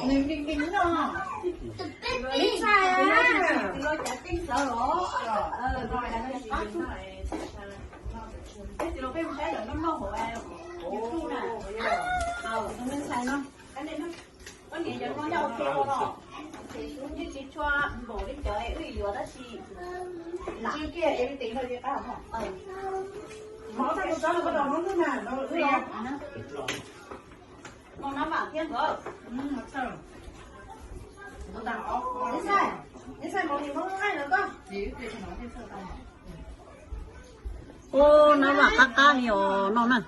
Nws nkees nkees no. Ib ntxhais, tus no cas keej sawv los. Tus no peb mus saib yom, noj noj hauv YouTube na. Tus me ntxhais no, koj niam yog no nyob ua ke ua los, ces yeej tsis tshua npaum li cov wb yuav tab sis lam kiag es li tis no li qab. Mov txaj tus tsob no koj los muab nub na, no nab vam thiab nkawd. Ntxhais, ntxhais, mov nim muab nqaij no koj. Ub, nab vam qab qab li os no na.